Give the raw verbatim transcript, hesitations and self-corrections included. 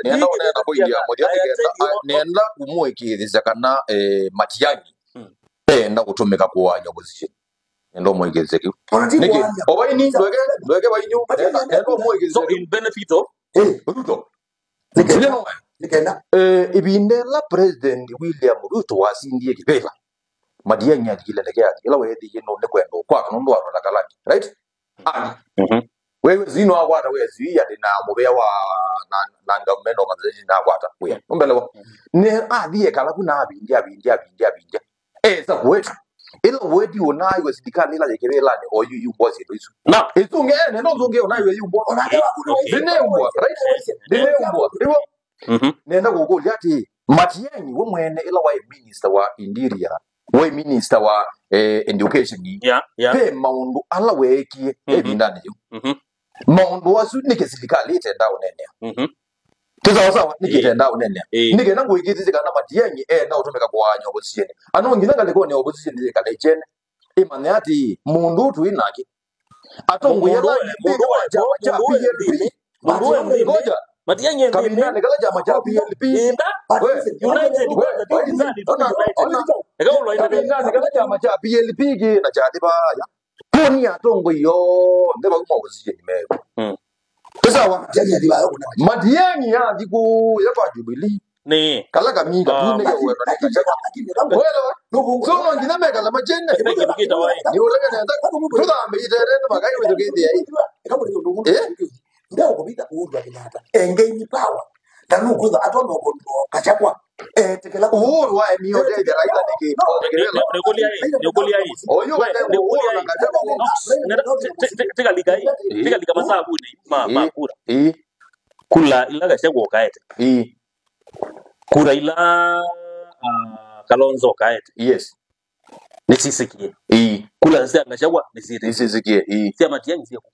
Nenda ũneena point ya mũthya nĩkenda, a, nenda kũmũĩkĩĩthĩsya kana, eh, Matiang'i Mm. enda kũtũmĩka kũaany'a opposition. Nenda ũmũĩkĩĩthĩsya kĩu. Ona ti Nĩkĩ? Kũaany'a. O vaini, ndweke, ndweke vaini. Nenda, nenda ũmũĩkĩĩthĩsya So kĩu. In benefit of Eh, Ruto. Nĩkenda. Nĩkenda. Eh, ĩvinda ĩla President William Ruto wasindie kĩvĩla, Matiang'i alikile ndeke yake, ĩla weethĩie no nĩ kwenda ũkwata nũndũ wa Rwanda Kalani, right? Athi. Mhm. Wewe zino akwata, we zii ati na mũvea wa na, na government organization akwata wĩa. Nũmbelewa. Nĩ athi ekala ku na avindya, avindya, avindya, avindya. Esa kũweta. Ĩla ũweti ũnaiwe silikalĩ ĩla yĩ kĩvĩlanĩ, oyu yumbwa syĩndũ isu. Na ĩsunge, eh, nenda ũsunge ũnaiwe yumbwa. Onake waku nĩ Okay. Ndineumbwa, right? Ndineumbwa. Nĩw'o. Mhm. Nenda kũkũlya ati, Matiang'i we mwene ĩla waĩ minister wa interior, waĩ minister wa, eh, education, Yeah, yeah. ve maũndũ ala weekie Mhm. ĩvindanĩ yĩu. Mhm. Maũndũ asu nĩkĩ silikalĩ ĩtenda ũneenea? Mhm. Ti sawa sawa, nĩkĩ Ĩĩ. ĩtenda ũneenea? Ĩĩ. Nĩkĩ na ngũĩkĩĩthĩsye kana Matiang'i ena ũtũmĩka kũaany'a opposition? Ano nginya ngalĩkonĩ ya opposition yĩkale kyene. Ĩmanye ati mũndũ ũũ twĩ nake. Atongoi Mũndũ ala we, angĩ mũndũ thĩnĩ wa we, kyama kya mũndũ we P L P. Thĩnĩ. Mũndũ we thĩnĩ. Ngoja. Matiang'i thĩnĩ. Kavindanĩ kala kyama kya P L P. Ĩnda. We. United We. Kwanza, We. United. Eka ũlwa United. Kavindanĩ kala kyama kya P L P kĩ na kyathi vaya. Kũni atongoi yonthe vau ma opposition mevo. Mm. Ti sawa? Matiang'i athi vaya kuna Matiang'i athi kũya kwa Jubilee. Nĩ. Kala kamii katune Ah. Kawetwa nĩ Gachagua. Lakini, lakini, Welewa? Nũkũ- So no nginya mekala machene. Kĩla kĩndũ kĩtawa ĩ. Nĩ ũreke nenda. Tũthambe itereni makai wĩtũkĩthĩa ĩ. Ĩkamũrĩka ũndũ ũmwe. Eh? Ndeo kũvitha Uhuru wa Kenyatta. Engei ni power. Na nũkwĩtha atwa no control Gachagua. Eh, tekela Uhuru wa emi oteithia Raila nĩkĩ? Nĩ- nĩ- nĩkũlya ĩ, nĩkũlya ĩ. Oyu We, wate nĩkũlya Uhuru na ĩ. Gachagua. No, nĩ- ti- ti- ti- tikalika ĩ. Ĩ. Tikalika masavunĩ ma, ma Ĩ. kura. Ĩ. Kula ila Gachagua ũkaete. Ĩ. Kura ila, ah, Kalonzo ũkaete. Yes. Nĩsisikie. Ĩ. Kula sya Gachagua nĩsisikie. Nĩsisikie. Ĩ. Sya Matiang'i syeku.